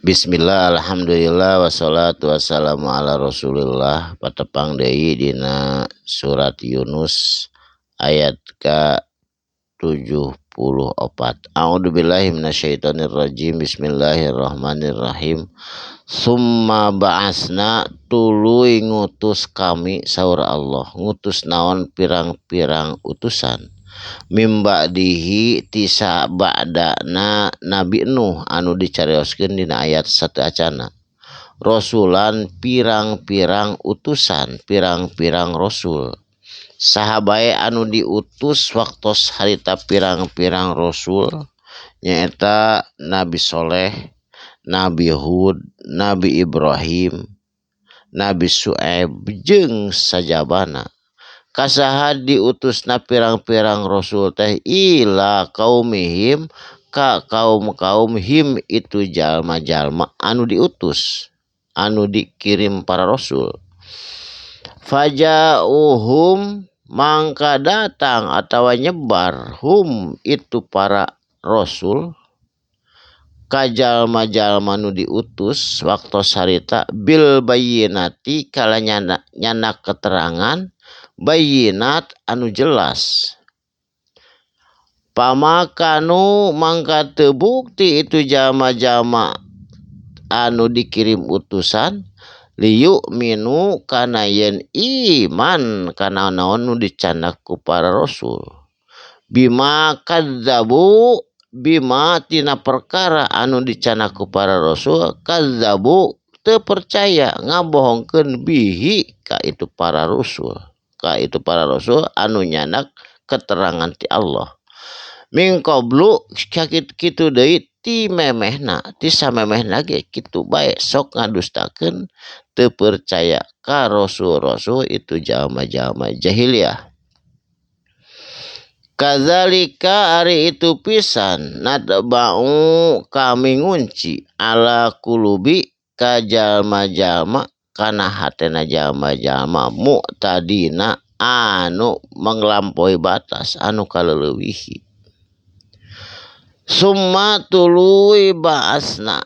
Bismillah, alhamdulillah, wassalatu wassalamu ala rasulillah. Patepang deui dina surat Yunus ayat ka 74. A'udzubillahi minasyaitonirrajim. Bismillahirrahmanirrahim. Summa ba'asna, tuluy ngutus kami saur Allah, ngutus naon? Pirang-pirang utusan, mim ba'dihi, ti sabadana Nabi Nuh anu dicarioskeun dina ayat sateuacana, rasulan, pirang-pirang utusan, pirang-pirang rasul. Saha bae anu diutus waktos harita pirang-pirang rasul? Nyaeta Nabi Soleh, Nabi Hud, Nabi Ibrahim, Nabi Su'aib jeung sajabana. Ka saha diutusna pirang-pirang rasul teh? Ila kaumihim, ka kaum-kaum, him, itu jalma-jalma anu diutus, anu dikirim para rasul. Faja'uhum, mangka datang atawa nyebar, hum, itu para rasul, ka jalma-jalma nu diutus waktos harita, bil bayyinati, kala nyana, nyana keterangan, bayyinat, anu jelas. Famakanu, mangka teu bukti itu jalma-jalma anu dikirim utusan, liyu'minu, kana yen iman kana naon nu dicandak ku para rasul, bima kadzabu, bima, tina perkara anu dicandak ku para rasul, kadzabu, teu percaya, ngabohongkeun, bihi, ka itu para rasul, ka itu para rasul anu nyandak keterangan ti Allah, min qablu, sakit kitu deui ti memehna, ti samemehna ge kitu bae, sok ngadustakeun, teu percaya ka rasul-rasul itu jalma-jalma jahiliyah. Kadzalika, ari itu pisan, natba'u, kami ngunci, ala qulubi, ka jalma-jalma, kana hatena jalma-jalma, mu'tadina, anu menglampaui batas, anu kaleulewihi. Summa, tuluy, ba'asna,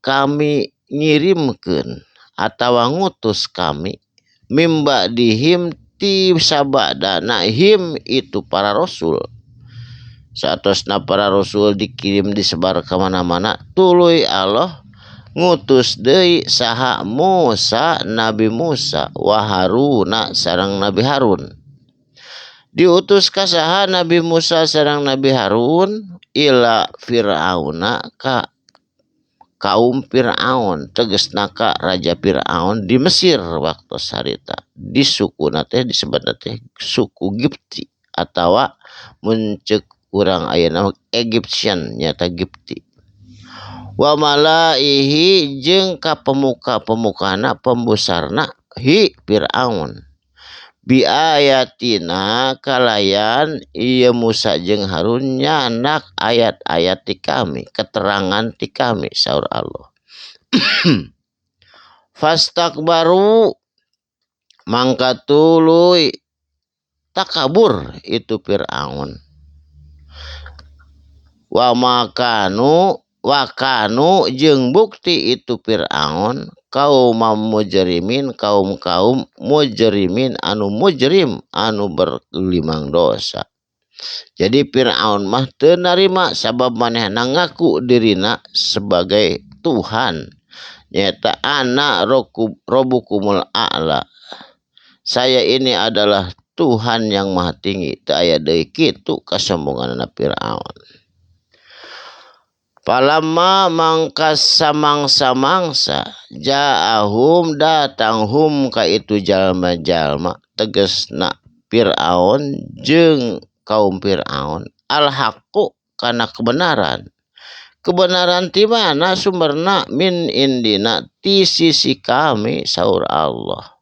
kami ngirimkeun atawa ngutus kami, mim ba'dihim, ti sabadana, him, itu para rasul. Saatosna para rasul dikirim, disebar ke mana-mana, tuluy Allah ngutus deui saha? Musa, Nabi Musa, wa Haruna, sareng Nabi Harun. Diutus ka saha Nabi Musa sareng Nabi Harun? Ila Fir'auna, ka kaum Fir'aun, tegesna ka Raja Fir'aun di Mesir waktu harita. Di sukuna teh disebutna teh suku Gipti atawa mun ceuk urang ayeuna Egyptian, nyata Gipti. Wa malaihi, jeung ka pemuka-pemukana, pembesarna hi Fir'aun, bi ayatina, kalayan ieu Musa jeung Harun nyandak ayat-ayat ti kami, keterangan ti kami saur Allah. Fastakbaru, mangka tuluy takabur itu Fir'aun, wa makanu, wa kanu, jeung bukti itu Fir'aun, kaum mujrimin, kaum-kaum mujrimin, anu mujrim, anu berlimang dosa. Jadi Fir'aun mah teu narima sabab manehna ngaku dirina sebagai Tuhan, nyata ana robbukumul a'la, saya ini adalah Tuhan yang maha tinggi. Teu aya deui kitu kasombonganna Fir'aun. Falamma, mangka samangsa-mangsa, ja'ahum, datang, hum, ka itu jalma-jalma, tegesna Fir'aun jeung kaum Fir'aun, al-haqqu, kana kebenaran. Kebenaran ti mana sumberna? Min indina, ti sisi kami saur Allah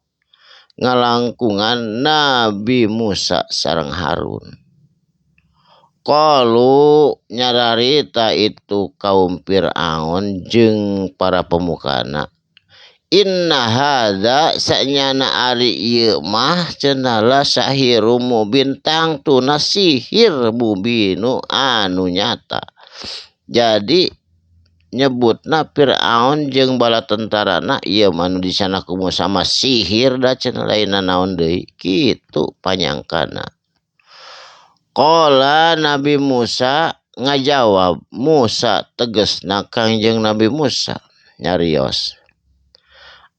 ngalangkungan Nabi Musa sareng Harun. Qalu, nyararita itu kaum Fir'aun jeung para pemukana, inna hadza, sanyana ari ieu mah cenah, la sahirum mubin, tangtuna sihir, mubinu, anu nyata. Jadi Nyebutna Fir'aun jeung bala tentarana ieu mah nu disana ku Musa mah sihir da cenah lain nanaon deui kitu panyangkana. Qala Nabi Musa ngajawab Musa tegasna Kangjeng Nabi Musa nyarios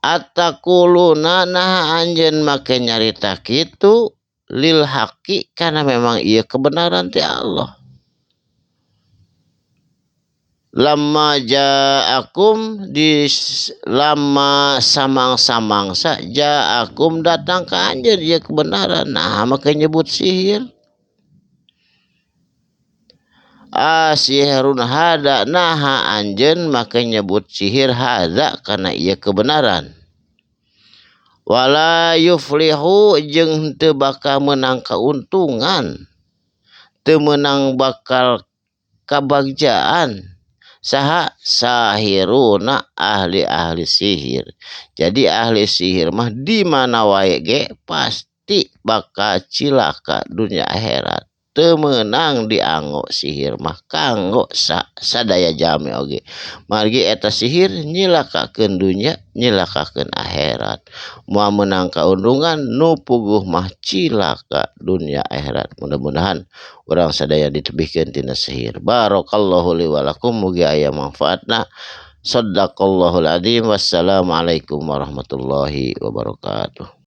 ataquluna naha anjeun make nyarita kitu lil haqi kana memang ieu kebenaran ti Allah. Lama ja'akum di lama samang-samangsa ja'akum datang ka anjeun ieu kebenaran nah make nyebut sihir. Asihrun hada naha anjeun make nyebut sihir hada kana ieu kebenaran. Wala yuflihu jeung teu bakal meunang kauntungan, teu meunang bakal kabagjaan. Saha sahiruna ahli-ahli sihir. Jadi ahli sihir mah di mana wae ge pasti bakal cilaka dunia akhirat. Teu meunang dianggo sihir mah kanggo sadaya jalmi oge. Margi eta sihir nyilakakeun dunya, nyilakakeun akhirat. Moal meunang kauntungan nu puguh mah cilaka dunya akhirat. Mudah-mudahan urang sadaya ditebihkeun tina sihir. Barakallahu li wa lakum, mugi aya manfaatna. Sadaqallahul adzim. Wassalamualaikum warahmatullahi wabarakatuh.